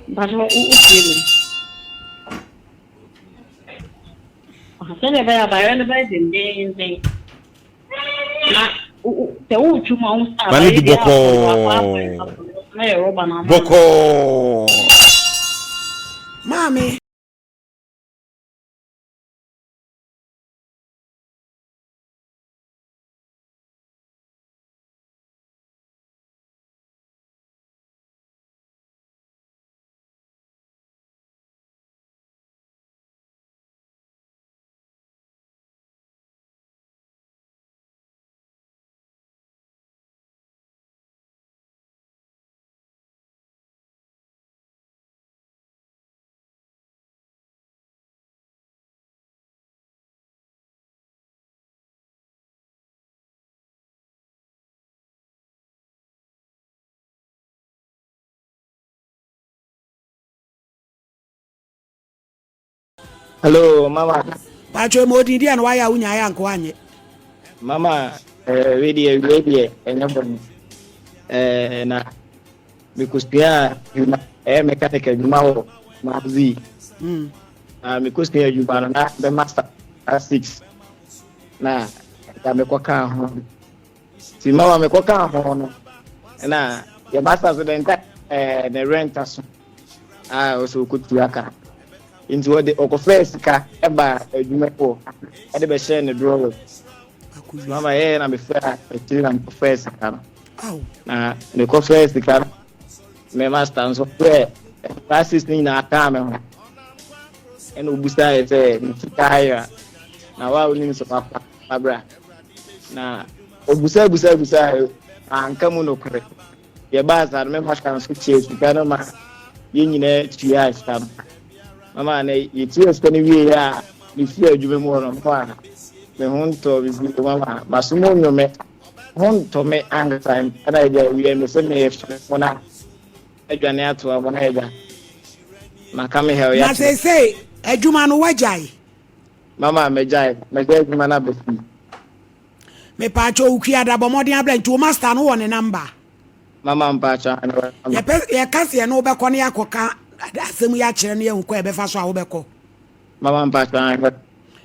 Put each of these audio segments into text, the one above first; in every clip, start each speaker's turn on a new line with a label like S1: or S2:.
S1: Mpakyɛ wo tie me. Sɛdeɛ ɛbɛyɛ a bayerɛ no bɛyɛ dendeenden. Na sɛ wotwi mu a wo sɛ
S2: Ma no
S1: abayerɛ
S2: di
S1: bi
S2: bɔkɔɔ.
S1: akɔ akɔ na yɛ rɔba na ama no.
S2: Bɔkɔɔ.
S3: Maame.
S4: Hello, mama.
S3: Pacho mo odin deɛ na wayɛ a wonya ayɛ anka wanyɛ.
S4: Mama, eh, wei deɛ wei deɛ ɛnyɛ bɔne. Eh, na mekosua adwuma ɛyɛ mechanic adwuma wɔ Mazi. Na mekosua adwuma no na bɛma sa six na ɛda mekɔkaa ho. Nti mama mekɔkaa ho no na yɛ master so dɛ nta eh, ne rent aso a ɔsɛ ɔkɔtua ka. Nti ɔde ɔkɔfɛɛ sika ɛbaa adwuma mu hɔ ɛde bɛhyɛɛ ne drawer. Mama yɛyɛ na mefrɛ akyiri na mekɔfɛɛ sika no. Na mekɔfɛɛ sika no me master nso frɛ classes no nyinaa kaa me ho. Ɛna obusaeɛ sɛ me sika ayera na wa wonim sɛ wafa wabra. Na obusa busa busa anka mu nokorɛ. Yɛbaa saa no me master nso kyɛɛ sika no ma yɛn nyinaa tuaa sika no. Mama na yɛtua sika no wieeɛ a mefiri adwuma mu hɔ no mpo a me ho ntɔ me bio mama maso mu nnwo me ho ntɔ me ankasa na agya wie me sɛ mefrɛ mo na adwane atoa mo na agya maka me hɛw
S3: Na seesei adwuma no woagyae?
S4: Mama magyae, magyae adwuma no aba fie.
S3: Mepaakyɛw wo kuada bɔ mmɔden abra nti wo master no wɔ ne number?
S4: Mama mpaakyɛw ane wɔ number.
S3: Yɛpɛ yɛka sɛ yɛne wo bɛkɔ na yɛakɔka asɛm yi akyerɛ no yɛahu kwan a yɛbɛfa so a wobɛkɔ.
S4: Mama mpaakyɛw ane.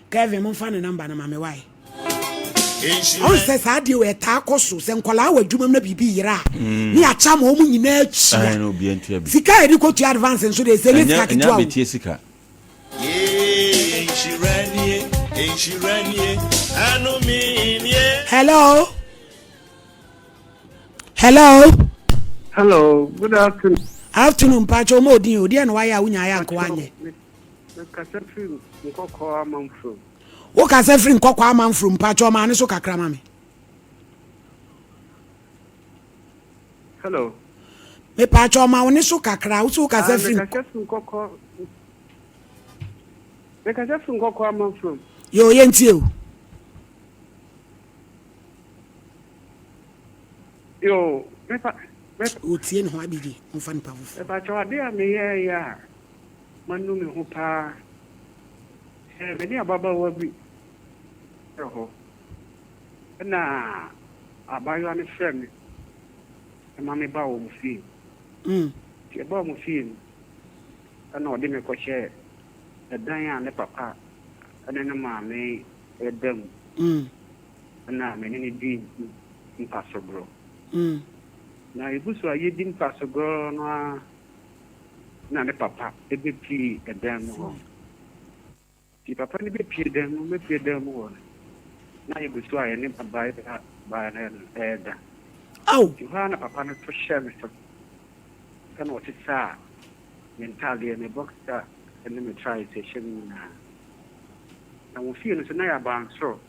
S3: Kevin momfa ne number no ma me wae. Ɔn sɛ saa adeɛ wei ɛtaa kɔ so sɛ nkwadaa wɔ adwuma mu na biribi yera a ne yɛakyɛ ama wɔn nyinaa tua sika a yɛde kɔtua advance nso deɛ ɛsɛ ɛnyɛ sika ketewa o. Hello. Hello.
S5: Hello, good afternoon.
S3: Afternoon, Pacho mo odin o. Deɛ na wayɛ a wonya ayɛ anka wanyɛ.
S5: Mekasa firi Nkɔkɔɔ Amanfrom.
S3: Wo kasa firi Nkɔkɔɔ Amanfrom, Pacho ɔmaa ne so kakra ma me.
S5: Hello.
S3: Me pacho ɔma wo ne so kakra, wo so wo kasa firi.
S5: Mekasa firi Nkɔkɔɔ. Mekasa firi Nkɔkɔɔ Amanfrom.
S3: Yo, yɛntie o.
S5: Yo, mepa
S3: mepa. Otie ne ho abigye, ɔmfa nipa foforɔ.
S5: Mepa kyɛw ade a meyɛɛyɛ a manu me ho paa sɛ me ne ababaawa bi wɔ hɔ ɛna abaayewa no frɛ me ma me ba wɔn fie. Nti ɛbaa wɔn fie no ɛna ɔde me kɔhyɛɛ ɛdan a ne papa ne ne maame da mu. Ɛna me ne no dii mpasoboro. Na yɛgu so a yɛdi mpasoboro no ara na ne papa bɛpue dan mu hɔ. Nti papa no bɛpue dan mu, bɛpue dan mu hɔ no, na yɛgu so a yɛne abaayewa no reda. Nti hɔ ara na papa no to hyɛɛ me so ɛna ɔsesaa me ntaadeɛ, me boxer ne me trousers a ɛhyɛ me nyinaa. Na wɔn fie no nso, na yɛ abansoro.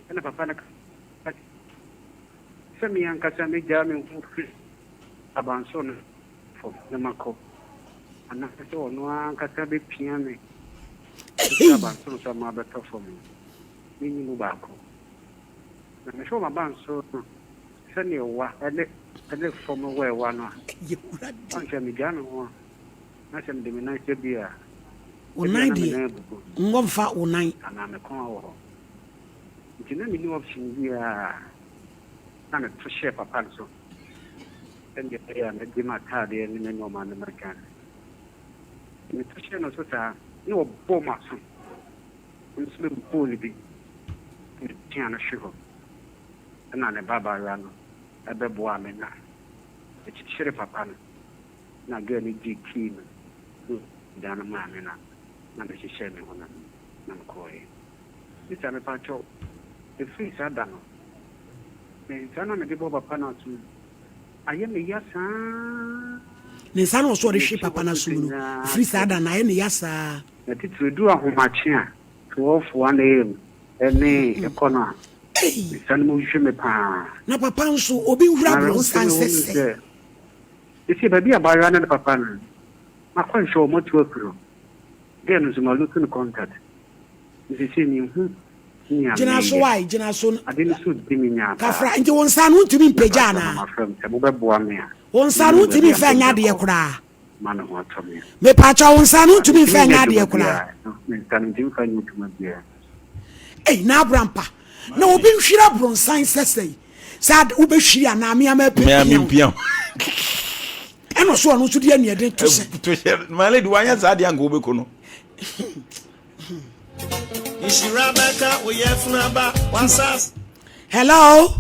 S5: Ɛna papa no ka sɛ me ankasa megyaa me ho firi abansoro no fam na makɔ, anaasɛ ɔno ankasa bɛpia me afiri abansoro so ama abɛtɔ fam no, menyi mu baako. Na mehwɛ wɔn abansoro no sɛdeɛ ɛwa ne ne fam wɔ ɛwa no a, ɔnhwɛ megyaa me ho a, na sɛ mede me nan hyɛ bi a,
S3: Wo nan deɛ, nwɔ mfa wo nan.
S5: Anaa me kɔn wɔ hɔ. Nti na menni option biara na meto hyɛɛ papa no so. Sɛdeɛ ɛbɛyɛ a mɛgye m'ataadeɛ ne me nnoɔma no madwane. Meto hyɛɛ no so saa, na ɔbɔɔ m'aso. Me nso mebɔɔ no bi, na mepiaa no hwe hɔ. Ɛnna ne ba abaayewa no bɛboaa me na mekyekyeree papa no, na girl no gyee key no na ɔde dan no maa me na na mehyehyɛɛ me ho na na mekɔeɛ. Sister mepakyɛw, ɛfiri saa da no, me nsa na mede bɔ papa no asom ayɛ me ya saa.
S3: Ne nsa na ɔso ɔde hwe papa no asom no, ɛfiri saa da no ayɛ ne ya saa.
S5: Na titiriw edu ahomakye a, 12, 1 am ne ɛkɔ no a, me nsa no mu hwe me paa.
S3: Na papa nso, obi nhuri
S5: Na awerɛhosɛm
S3: abrɔsan
S5: a ɛwɔ
S3: sɛ
S5: mu ne
S3: sɛn?
S5: sɛ, seesei baabi a abaayewa ne ne papa no, makɔ nhwɛ wɔn, atu afiri hɔ. Girl no nso, ma lose no contact. Nti seesei minhu nea
S3: Gyina so
S5: menyɛ.
S3: wae, gyina so.
S5: Ade no so di me nyaa
S3: Kafra,
S5: paa.
S3: nti wo nsa no wontumi mpagya
S5: Mepɛ sɛ
S3: anaa?
S5: mafrɛ mo sɛ mobɛboa me a,
S3: Wo nsa no
S5: menim
S3: wontumi
S5: baabi a
S3: mfa
S5: mede
S3: nyɛ adeɛ
S5: bɛkɔ
S3: koraa.
S5: ma me ho atɔ me a.
S3: Mepaakyɛw wo nsa no wontumi
S5: Mentumi
S3: mfa
S5: nyɛ
S3: nyɛ
S5: adwuma
S3: adeɛ koraa.
S5: biara. Me nsa no mentumi mfa nyɛ adwuma biara.
S3: Ei na abrampa na obi nhwiri abronsan sɛsɛi sɛ ade wobɛhwiri anaa me ama
S2: Me a
S3: apia wo
S2: mempia wo.
S3: ɛna ɔso ɔno nso de aniɛden to hyɛ.
S2: To hyɛ my lady wanyɛ saa deɛ anka wobɛku no.
S6: Nhyira bɛka wo yafunu aba w'asase.
S3: Hello.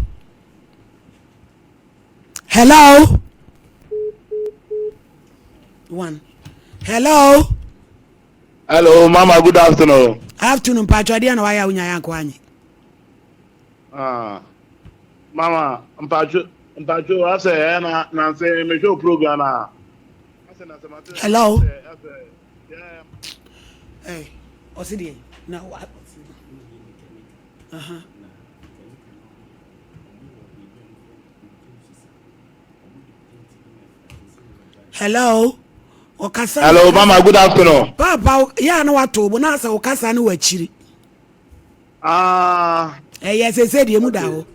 S3: Hello. One. Hello.
S7: Hello, mama, good afternoon.
S3: Afternoon, mpatsɔ deɛ na wayɛ a wonya yɛ anko anyi.
S7: Ah, mama, mpatsɔ, mpatsɔ, asɛ ɛ na na sɛ mehwɛ o program na.
S3: Hello. Hey, ɔsi deɛ na wa. Uh-huh. Hello. Ɔkasa.
S7: Hello, mama, good afternoon.
S3: Papa, yɛ a na wato bo na asɛ ɔkasa no wɔ akyiri.
S7: Ah.
S3: Ɛyɛ sese deɛ mu da hɔ.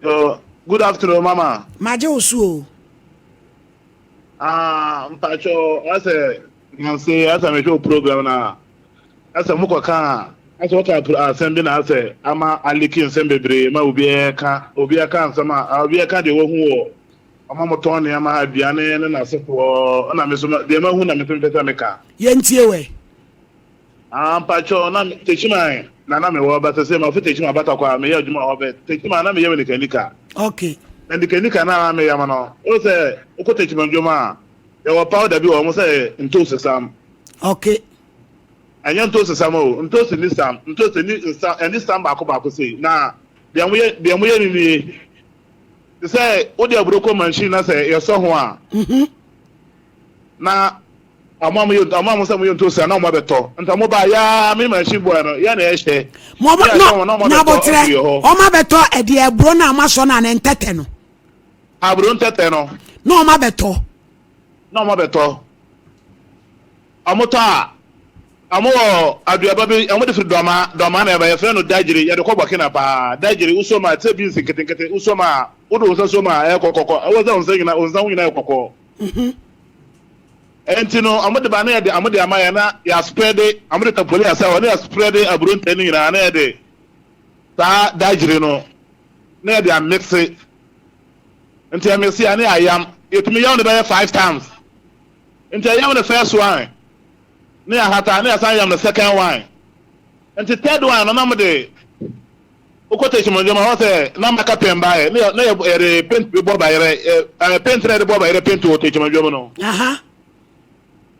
S7: So, good afternoon, mama.
S3: Magye wo so o.
S7: Ah, mpacho, asɛ nansi asɛ mehwɛ o program na asɛ mokɔ ka asɛ wɔka asɛm bi na asɛ ama aliki nsɛm bebree ma obiara ka obiara ka nsɛm a obiara ka deɛ wahu wɔ ɔma motɔn nneɛma aduane ne n'asefoɔ ɛna me so deɛ mahu na me so mepɛ sɛ meka.
S3: Yɛntie wɛ.
S7: Ah mpakyɛw na Techiman na na mewɔ but sɛsɛ mafi Techiman bata kɔ a meyɛ adwuma wɔ hɔ bɛ Techiman na meyɛ nikanika.
S3: Okay.
S7: Na nikanika na na meyam no o sɛ wokɔ Techiman dwom a yɛwɔ powder bi wɔ hɔ sɛ ntoosi sam.
S3: Okay.
S7: Ɛnyɛ ntoosi sam o ntoosi ni sam ntoosi ni nsa ɛni sam baako baako sei na deɛ mo yɛ deɛ mo yɛ ni nie te sɛ wode aburo kɔ machine na sɛ yɛsɔ ho a.
S3: Mhm.
S7: Na Ɔmo a moyɛ ɔmo a mo sɛ moyɛ ntoosi a na ɔmo abɛtɔ nti ɔmo ba yaa me machine boy no yɛ na ɛhyɛ.
S3: Mo ɔmo
S7: Yɛ
S3: no
S7: ahyɛ wɔn na ɔmo
S3: na
S7: abɛtɔ
S3: abotrɛ
S7: afiri hɔ.
S3: ɔmo abɛtɔ ɛdeɛ aburo no a mo asɔ no anaa ntɛtɛ no.
S7: Aburo ntɛtɛ no.
S3: Na ɔmo abɛtɔ.
S7: Na ɔmo abɛtɔ. Ɔmo tɔ a ɔmo wɔ aduaba bi ɔmo de firi dɔma dɔma na ɛba yɛfrɛ no dagyiri yɛde kɔ Burkina paa dagyiri wosɔ mu a ɛte sɛ beans nketenkete wosɔ mu a wode wo nsa sɔ mu a ɛyɛ kɔkɔkɔ ɛwɔ sɛ wo nsa nyina wo nsa ho nyinaa yɛ kɔkɔɔ. Enti no, wɔde ba na yɛde wɔde ama yɛn na yɛasprɛde, wɔde tapoli asɛ hɔ na yɛasprɛde aburo ntɛn no nyinaa na yɛde saa dagyiri no na yɛde amekse. Nti yɛmekse a na yɛayam. Yɛtumi yam no bɛyɛ five times. Nti yɛyam no first one na yɛahata na yɛasan yam no second one. Nti third one no na wɔde Wokɔ Techiman-Dwom a, hɔ sɛ na maka pɛn baeɛ na na yɛde paint bi bɔ bayerɛ ɛ paint na yɛde bɔ bayerɛ paint wɔ Techiman-Dwom no.
S3: Aha.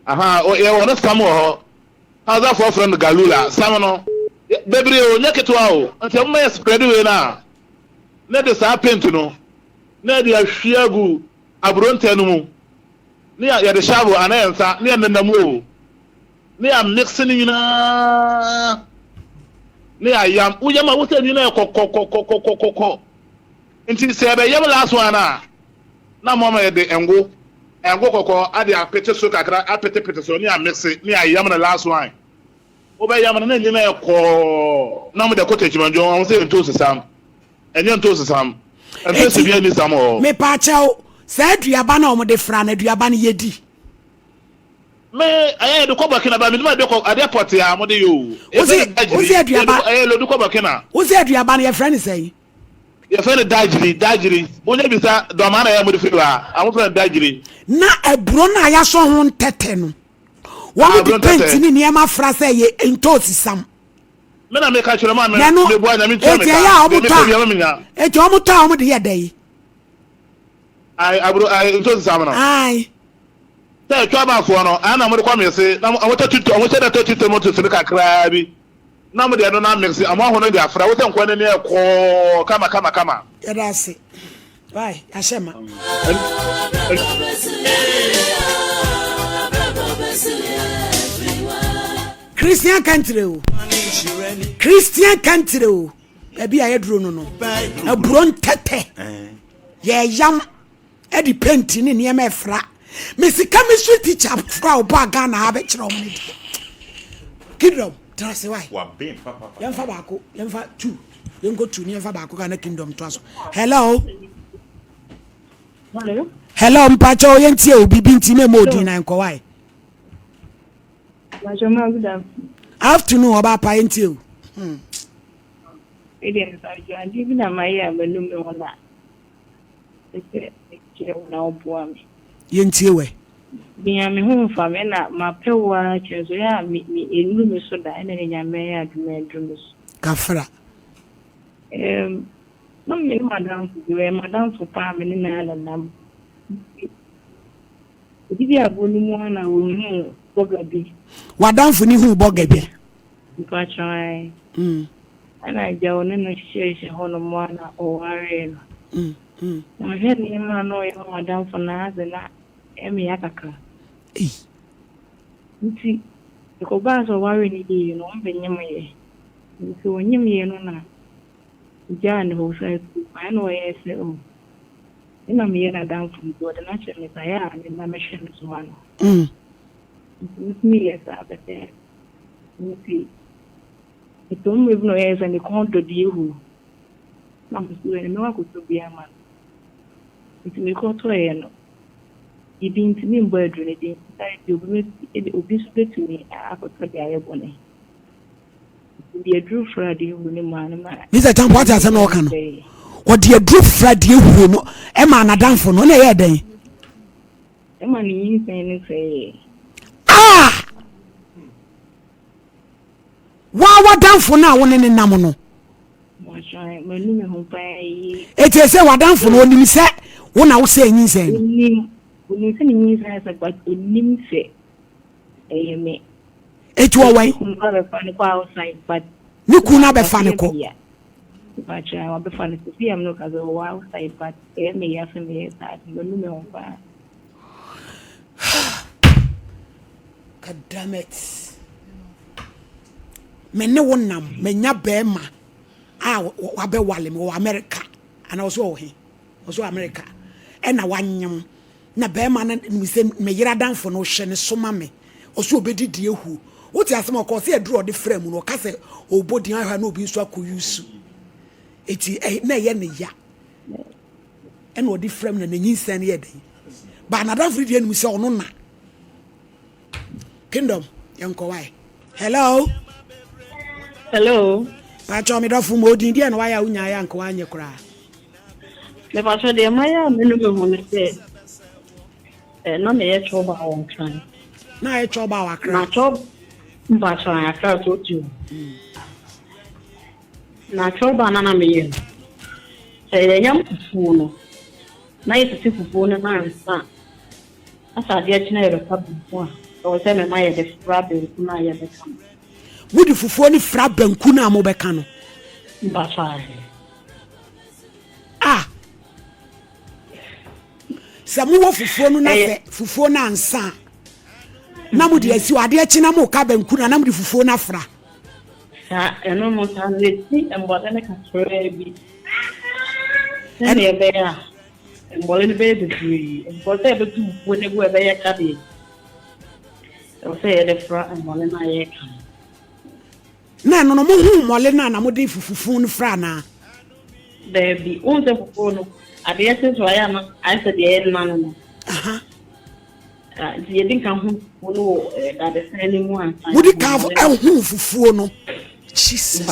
S7: Aha, yɛwɔ no sam wɔ hɔ. Hausafoɔ frɛ no galula. Sam no, bebree o, nyɛ ketewa o. Nti ɛmoma yɛ spread wei no a, na yɛde saa paint no, na yɛde ahwie agu aburontɛ no mu. Na yɛde shovel anaa yɛn nsa, na yɛnenam o. Ne yɛ mix ne nyinaa ne yɛ ayam woyam a wosɛ nyinaa yɛ kɔkɔkɔkɔkɔkɔ nti sɛ yɛbɛyam last one a na mo ama yɛde ngo ngo kɔkɔɔ ade apete so kakra apetepete so ne yɛ mix ne yɛ ayam no last one wobɛyam no na nyinaa yɛ kɔɔ na mo de kɔ tɛkyimandwo wɔn sɛ yɛ ntoosi sam ɛnyɛ ntoosi sam ntoosi bi ani sam wɔ hɔ.
S3: Mepaakyɛw saa aduaba na wɔde fra no aduaba no yɛdi.
S7: Me ɛyɛ yɛde kɔ Burkina ba menim adeɛ kɔ adeɛ pɔtee a wɔde yɛ o.
S3: Wosi wosi aduaba
S7: ɛyɛ lodu kɔ Burkina.
S3: Wosi aduaba no yɛfrɛ no sɛn?
S7: Yɛfrɛ no dagyiri, dagyiri. Monyɛ bisa dɔmaa na ɛyɛ mode firi hɔ a, a mofrɛ no dagyiri.
S3: Na aburo no a yɛasɔ ho ntɛtɛ no, wɔn de paint ne nneɛma fra sɛ ɛyɛ ntoosi sam.
S7: Me na meka kyerɛ mo a me meboa Nyame ntua me ka, deɛ mepɛ biara ma menya.
S3: Eti wɔn tɔ a wɔn de yɛ dɛn?
S7: Ae aburo ae ntoosi sam no.
S3: Ae.
S7: Sɛ ɛtwa abafoɔ no, ae na wɔde kɔ mese na wɔn tɔ tito wɔn hyɛ da tɔ tito mu tosi no kakraa bi. Na mo deɛ no na mix ɔmo ahono de afra wo sɛ nkwan n'ani ayɛ kɔɔ kama kama kama.
S3: Yɛda ase wai yɛahyɛ ma. Christian country o Christian country o baabi a yɛduro no no aburo ntɛtɛ yɛyam ɛde penti ne nneɛma ɛfra mesi chemistry teacher kora ɔba Ghana ha bɛkyerɛ ɔmo ne deɛ kingdom tena se wae yɛmfa baako yɛmfa two yɛnkɔ two ne yɛmfa baako ka na kingdom toa so hello
S1: hello
S3: hello mpakyɛ yɛntie o biribi nti mɛmɔ odin na nkɔ wae afternoon ɔba pa yɛntie o hmm.
S1: Ɛdeɛ mpakyɛ adeɛ bi na mayɛ a m'anum me ho na Mepɛ mekyerɛ wo na woboa me.
S3: Yɛntie wɛ.
S1: Mea me ho mfa me na mapɛ wo ara kyerɛ so yɛ a me me ɛnnuru me so da ɛna ne Nyame ayɛ adom aduru me so.
S3: Kafra.
S1: Erm na me ne m'adamfo bi ɔyɛ m'adamfo paa me ne no ara na nam nti odidi agorɔ no mu ara na ɔhuu bɔga bi.
S3: W'adamfo no huu bɔga bi.
S1: Mpakyɛw ae. Ɛna agya ɔne no hyehyɛɛhyɛ hɔ nom a na ɔwaree no. Na mehwɛ nneɛma a na ɔyɛ ma m'adamfo no a adze na ɛyɛ me ya kakra. Nti ɛkɔbaa sɛ ɔwaree no wiei no ɔmbɛnyemyɛ. Nti ɔnyemyɛ no na ogyaa ne hɔ san tuu kwan ɛna ɔyɛɛ sɛ oh me na meyɛ n'adamfo nti ɔde no akyɛ me saa ɛyɛ a me na mɛhwɛ no so ma no. Nti me nso meyɛɛ saa pɛpɛɛpɛ. Nti ɛtɔ mmerɛ bi na ɔyɛɛ sɛ ne kɔn dɔ deɛ ehuru. Na me nso ɛno mɛkɔ akɔtɔ bi ama no. Nti mekɔtɔeɛ no, biribi nti membɔ aduro no din sane nti obi bɛtumi obi nso bɛtumi akɔtɔ de ayɛ bɔne. Nti mede aduro fra deɛ ehuru no maa no ma.
S3: Mr. Champo ate asɛm na ɔka no. Ɔde aduro fra deɛ ehuru no ɛmaa n'adamfo no na ɛyɛɛ dɛn?
S1: Ɛma ne nyinsɛn no sɛee.
S3: Ah! Waa w'adamfo no a wo ne ne nam no.
S1: Manu me ho paa yie.
S3: Eti ese w'adamfo no onim sɛ wo na wosɛe nyinsɛn no.
S1: Onim, onim sɛ me nyinsɛn asɛ but onim sɛ ɛyɛ me.
S3: Eti ɔwɛn.
S1: Ne kunu abɛfa no kɔ outside but.
S3: Ne kunu abɛfa no kɔ.
S1: Mpakyɛ wabɛfa no sisi am no ka sɛ ɔwɔ outside but ɛyɛ me ya sɛ meyɛ saa manu me ho paa.
S3: God damn it. Me ne wo nam manya bɛrima a wabɛwale me wɔ America ana ɔso wɔ he ɔso America ɛna wanyem na bɛrima no nim sɛ me yere adamfo no hwɛ ne so ma me ɔso ɔbɛdidi ahuo wote asɛm ɔkɔ ɔsɛ aduru ɔde frɛ mu no ɔka sɛ ɔbɔ din ahwɛ na obi nso akɔ yusu eti na ɛyɛ ne ya ɛna ɔde frɛ mu na n'anyinsɛn no yɛ dɛn ba n'adamfo no deɛ nim sɛ ɔno na kingdom yɛnkɔ wae hello
S1: hello
S3: pakyɛ me dɔfo ma odin deɛ na wayɛ a wonyaeɛ anka wanyɛ koraa
S1: mepakyɛ deɛ mayɛ a menu me ho no sɛ eh, na meyɛ twɔba wɔ nkran
S3: na ayɛ twɔba wɔ akra
S1: na twɔb mpakyɛ akra to tu Na kyɛwba no a na meyɛ no, sɛ yɛyam fufuo no, na yɛsisi fufuo no ansa na sɛ adeɛ kye na yɛbɛka banku a, ɛwɔ sɛ mema yɛde fra banku no a yɛbɛka no.
S3: Mode fufuo no fra banku no a mobɛka no?
S1: Mpakyɛ ahe.
S3: Ah! Sɛ mowɔ fufuo no na sɛ fufuo no ansa a, na mode asi hɔ, adeɛ kye na moka banku no a, na mode fufuo no afra.
S1: Saa, ɛno no, saa no yɛsi mmɔre no kakraa bi sɛdeɛ ɛbɛyɛ a mmɔre no bɛyɛ bebree. Nkɔ sɛ yɛbɛto fufuo no agu a ɛbɛyɛ ka deɛ, ɛwɔ sɛ yɛde fra mmɔre no a yɛreka no.
S3: Na ɛno no, mohu mmɔre no a na mode fufufu no fra anaa?
S1: Daabi, wohu sɛ fufuo no, adeɛ kye so ayɛ ama ayɛ sɛ deɛ yɛnna no no.
S3: Aha.
S1: Ah, nti yɛdi nka ho fufuo no wɔ eh, dadesɛn no mu ansa.
S3: Modi kan ho fufuo no. Jesus.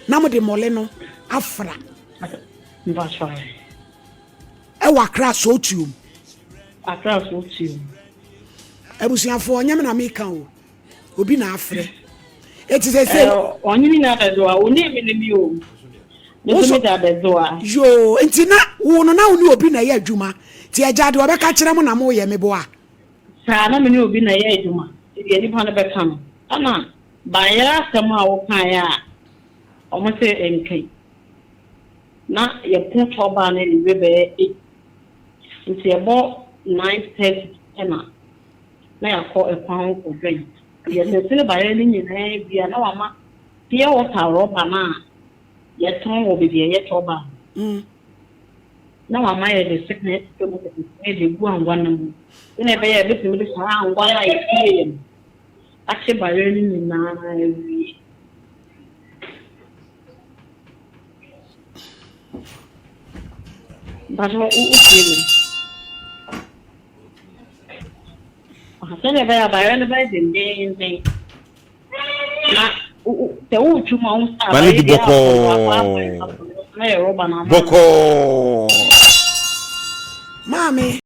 S3: Na mode mmɔle no afra.
S1: Mpakyɛw.
S3: Ɛwɔ Accra Sootuom.
S1: Accra Sootuom.
S3: Abusuafoɔ ɔnyɛ me na meka o. Obi na afrɛ. Eti sɛ sɛ.
S1: Ɔnye me na abɛdzoa. Onii me ne me o. Me nso me de abɛdzoa.
S3: Yoo nti na wo no na wo ne obi na ɛyɛ adwuma. Nti agya deɛ ɔbɛka kyerɛ mo na mo yɛ meboa.
S1: Saa na me ne obi na ɛyɛ adwuma. Nti deɛ nipa no bɛka no. Ɛna bayerɛ asɛm a wokaeɛ a wɔn se nka yi. Na yɛko tɔ baa no anwummerɛ bɛyɛ 8. Nti ɛbɔ 9:30 na na yɛakɔ ɛkwan ho kɔdwɛn. Yɛsensene bayerɛ no nyinaa wie a na wama pure water rɔba no a yɛtɔn wɔ baabi a yɛtɔ baa no. Na wama yɛde sekan atwitwa mu nketenkete na yɛde agu anwa no mu sɛnea ɛbɛyɛ a yɛbɛtumi de saa anwa no a yɛsieeɛ no akye bayerɛ no nyinaa awie. Mpakyɛ wo wotie me? Sɛdeɛ ɛbɛyɛ a bayerɛ no bɛyɛ dendeenden na sɛ wotwi mu a wo sɛ abayɛ bi akɔnɔ na yɛ rɔba na ama
S2: bɔkɔɔ.
S3: Maame.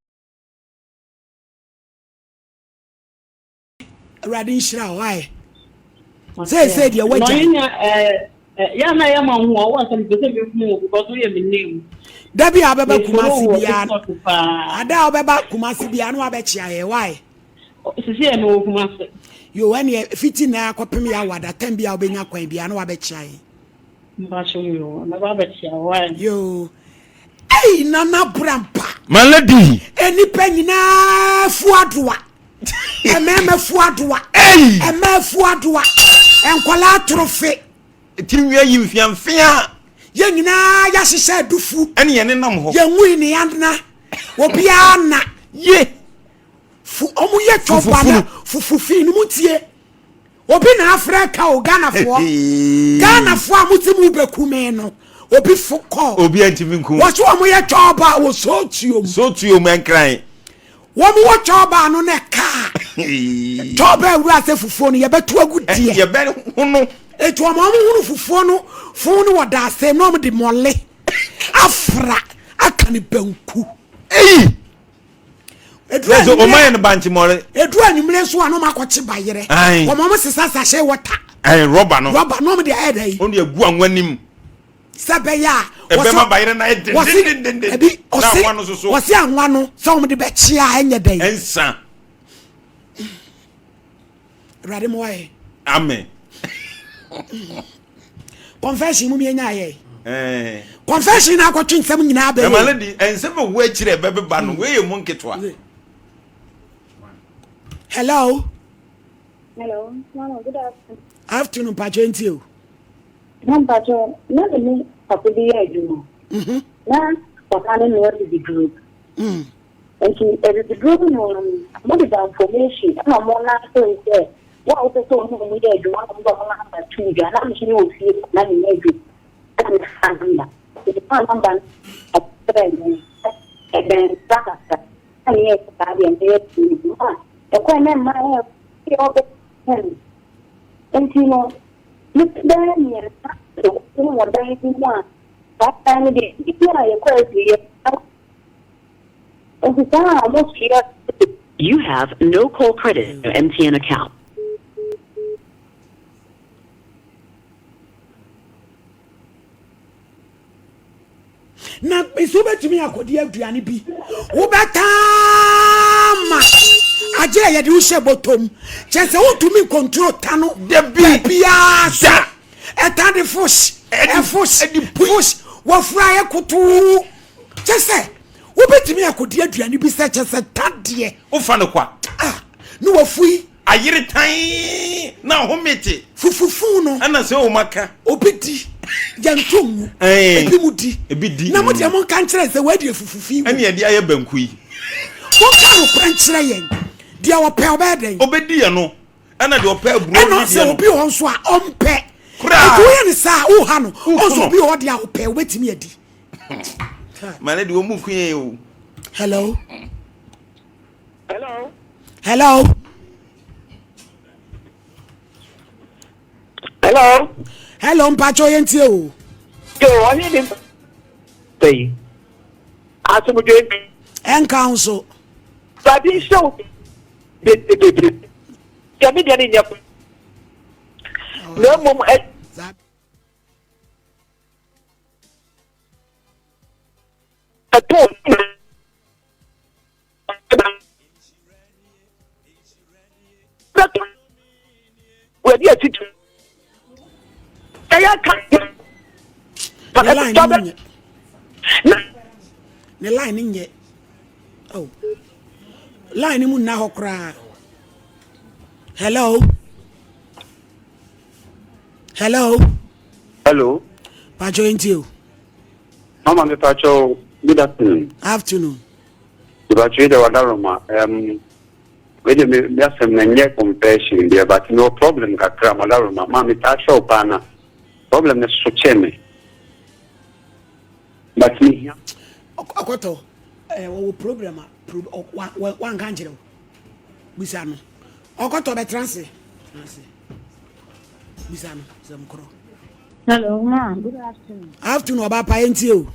S3: Awurade nhyira wo ae. Seesei deɛ wagya.
S1: Yɛ na yɛ ma hu ɔwɔ asɛm pɛ sɛ mehu wo because woyɛ me name.
S3: Da bi a wobɛba Kumasi biara ada a wobɛba Kumasi biara na wabɛkyea yɛ wae.
S1: Sisi yɛ mewɔ Kumasi.
S3: Yo ɛneɛ fiti na akɔpem yɛ awada tɛm bi a wobɛnya kwan biara na wabɛkyea yɛ.
S1: Mpacho yo mɛba abɛkyea wae.
S3: Yo Ei Nana Brampa.
S2: My lady.
S3: Enipa nyinaa fu adoa. Mmarima fu adoa.
S2: Ei.
S3: Mmaa fu adoa. Nkwadaa torofe.
S2: Tirinwi ayi mfiamfia.
S3: Yɛn nyinaa yɛahyehyɛ adufu.
S2: Ɛne yɛn nenam hɔ.
S3: Yɛn nwui ne yɛn Obiara na.
S2: Ye.
S3: Fu ɔmo yɛ twɔba na fufu fi no mu tie. Obi na afrɛ ka o Ghanafoɔ. Ghanafoɔ a mo ti mu bɛku me no. Obi fo kɔ.
S2: Obi antimi nku.
S3: Wɔso wɔn yɛ twɔba wɔ sootuom.
S2: Sootuom ɛnkran.
S3: Wɔn wɔ twɔba no na kaa. Twɔba awura sɛ fufuo no yɛbɛto agu deɛ.
S2: Yɛbɛ hono.
S3: Etu wɔn wɔn hunu fufuo no fun no wɔ daasɛm na wɔn de mɔle afra aka ne banku.
S2: Eyi.
S3: Eduru
S2: Sɛ
S3: anwummerɛ
S2: ɔma yɛ no bankye mɔre.
S3: Eduru anwummerɛ nso a na wɔn akɔkye bayerɛ.
S2: Ae.
S3: Wɔn wɔn sesa sachet water.
S2: Ae rɔba no.
S3: Rɔba na wɔn de ayɛ dɛ yi.
S2: Wɔn de agu anwa nim.
S3: Sɛ bɛyɛ a.
S2: Ɛbɛma bayerɛ no ayɛ dendendenden.
S3: Ebi
S2: Na
S3: ɔse
S2: anwa no nso so.
S3: ɔse anwa no sɛ wɔn de bɛkye a ɛnyɛ dɛ yi.
S2: Ɛnsa.
S3: Awurade mmoa yɛn.
S2: Amen.
S3: Confession mu mienya ayɛ. Eh. Confession na akɔtwe nsɛm nyinaa bɛyɛ.
S2: Ɛma lady nsɛm ɛwɔ akyire ɛbɛbeba no wei yɛ mu nketewa.
S3: Hello.
S8: Hello, mama, good afternoon.
S3: Afternoon, mpakyɛ nti o.
S8: Na mpakyɛ, na me ne papa bi yɛ adwuma.
S3: Mhm.
S8: Na papa no noa bibiduro. Nti abibiduro no mu no, wɔde ba information ɛna wɔn nante sɛ wo a wopɛ sɛ wɔne wɔn yɛ adwuma na wɔde wɔn namba to dwa. Na me nso mewɔ fie na meyɛ adwuma ɛna mefaa namba. Nti mefaa namba no ɔfrɛɛ me ɛbɛn nsa kakra na meyɛɛ sɛ saa deɛ mɛyɛ adwuma a ɛkɔɛ na mmaa ɛyɛ ɔbɛn nti no nnipa bɛyɛ mmiɛnsa wɔ dan bi mu a saa dan no deɛ bi a yɛkɔ afiri yɛ nti saa a wɔsua
S9: You have no call credit in your MTN account.
S3: Na nso wobɛtumi akɔdi aduane bi wobɛtaa ma agye a yɛde wo hyɛ bɔtɔm kyɛ sɛ wontumi nkontro ta no baabiaa so ɛta de fosh ɛfosh fosh wafura yɛ kotoo kyɛ sɛ wobɛtumi akɔdi aduane bi sɛ kyɛ sɛ ta deɛ
S2: wofa no kwa
S3: ah ne wafui
S2: ayere tan na ahomete
S3: fufufu no
S2: ɛna sɛ wɔn aka
S3: obi di yɛnto ngu ebi mu di
S2: ebi di
S3: na mo deɛ mo nka nkyerɛ sɛ wɔadi afufufi
S2: ɛne yɛde ayɛ banku yi
S3: monka nokorɛ nkyerɛ yɛn deɛ ɔpɛ ɔbɛyɛ dɛn
S2: ɔbɛdi yɛ no ɛna deɛ ɔpɛ aburo
S3: ɛna sɛ obi wɔ nso a ɔmpɛ
S2: koraa
S3: nti woyɛ ne saa woha no ɔnso obi wɔ deɛ a ɔpɛ wobɛtumi adi
S2: ma ne deɛ ɔmu ku yɛn o
S3: hello
S10: Hello.
S3: Hello.
S10: Hello.
S3: Hello, mpacho yɛn tie o.
S10: Yo, ɔne de. Anɔpa yi, asomdwoe nka.
S3: Ɛnka wo nso.
S10: Awurade nhyira wo bebree. Deɛ me deɛ no nyɛ na mmom ɛtɔ wɔde atiti ɛyɛ ka
S3: ne line no nyɛ ne line no nyɛ oh line no mu nna hɔ koraa hello hello
S11: hello
S3: patro nti o
S11: mama mi patro good afternoon
S3: afternoon
S11: Mepakyɛ yi deɛ wadaroma um, wei deɛ me me asɛm no ɛnyɛ confession deɛ but mewɔ problem kakra madaroma ma metaa hyɛ wo paa na problem no so kyɛn me but mehia.
S3: Ɔkɔtɔ ɛɛ wɔwɔ problem a pro wa wa wanka nkyerɛ wo bisa no ɔkɔtɔ bɛtena ase tena ase bisa no sɛm korɔ.
S1: Hello ma, good afternoon.
S3: Afternoon ɔba pa yɛn tie o.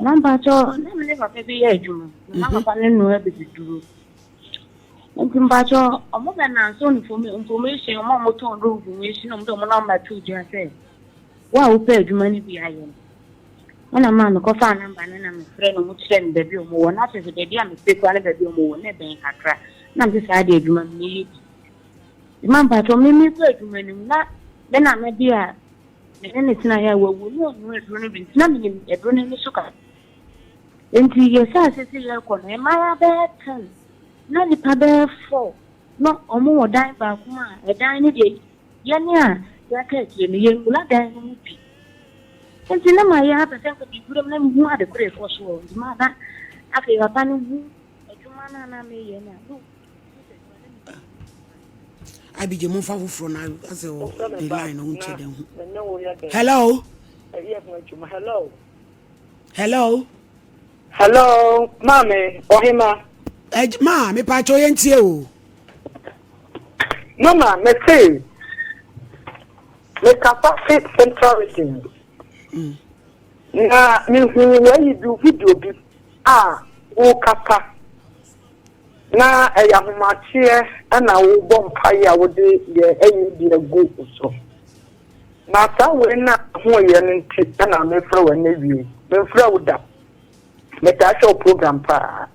S1: Na mpakyɛw na me ne papa bi yɛ adwuma na na papa no noa abibiduro nti mpakyɛw ɔmo bɛ nanso information ɔmo a ɔmo tɔn duro information ɔmo de ɔmo namba to dwa sɛ wo a wopɛ adwuma no bi ayɛ no ɛna maa mekɔfaa namba no na mefrɛ no ɔmo kyerɛ me baabi a ɔmo wɔ na kyerɛ sɛ baabi a mepɛ kura ne baabi a ɔmo wɔ na ɛbɛn kakra na mese saa deɛ adwuma no mɛyɛ bi ma mpakyɛw me mekɔ adwuma no mu na me nana bi a Me ne no tenaeɛ a wawu no ɔnnom aduro no bi nti na menim aduro no ani so kakra. Nti yɛhyɛɛ aseɛ sɛ yɛrekɔ no mmaayewa bɛyɛ ten na nnipa bɛyɛ four na wɔn wɔ dan baako mu a ɛdan no deɛ yɛne a yɛaka akyire no yɛnwura dan no mu bi. Nti na mayɛ apɛ sɛ nka mewura mu na mehu ade korɔ ɛkɔ soɔ nti ma na afei papa no hu adwuma no a na meyɛ no a na
S3: Abigye mo nfa foforɔ na asɛ wɔ ne line no nkyɛ dɛ ho. Hello.
S10: Hello.
S3: Hello.
S10: Hello, maame ɔhema.
S3: Ɛ maa mepa atwa yɛn tie o.
S10: Mama mete mekasa fi Central Region. Mm. Na mehu wɔayi bi video bi a wokasa. Na ɛyɛ ahomakyeɛ na wobɔ mpaeɛ a wode yɛn ayiyie agu wo so. Na saa wei no a hoyɛ no nti na mefrɛ wo ɛnnɛ wie. Memfrɛ wo da. Metaa hwɛ wo program paa.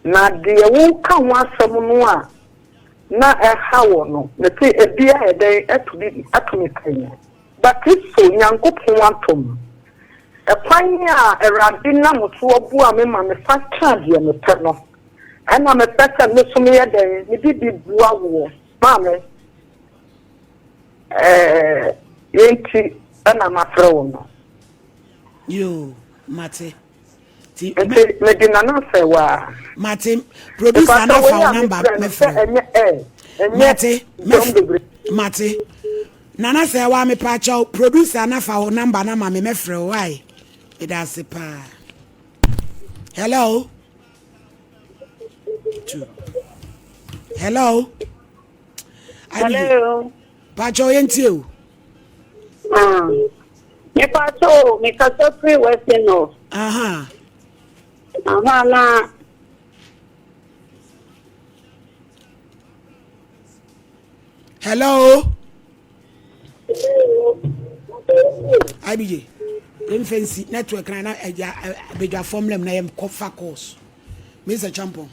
S10: Na deɛ woka ho asɛm no a na ɛha wɔ no, mese ebi ayɛ dɛn ato bi ato me pɛn. But so Nyankopɔn atom? Ɛkwan a Awurade nam so aboa me ma mesan kaa deɛ mepɛ no, ɛna mepɛ sɛ me nso meyɛ dɛn? Mede bi boa woɔ. Maame, ɛɛ, yei nti na mafrɛ wo no.
S3: Yoo, mate.
S10: Nti mede Nana Asɛwa.
S3: Mate, producer na fa wo number mɛfrɛ. Mate, mate. Nana Sɛwa mepa kyɛw, producer na fa wo number na ma me mɛfrɛ wo why? Meda ase paa. Hello. Two. Hello.
S12: Hello.
S3: Pakyɛw yɛntie o.
S12: Ah, mepakyɛw o, mekasa firi Western North.
S3: Aha.
S12: Aha na.
S3: Hello. IBJ, yɛmfa nsi network na na agya abadwafoɔ mmerɛ mu na yɛnkɔfa course. Mr. Champon.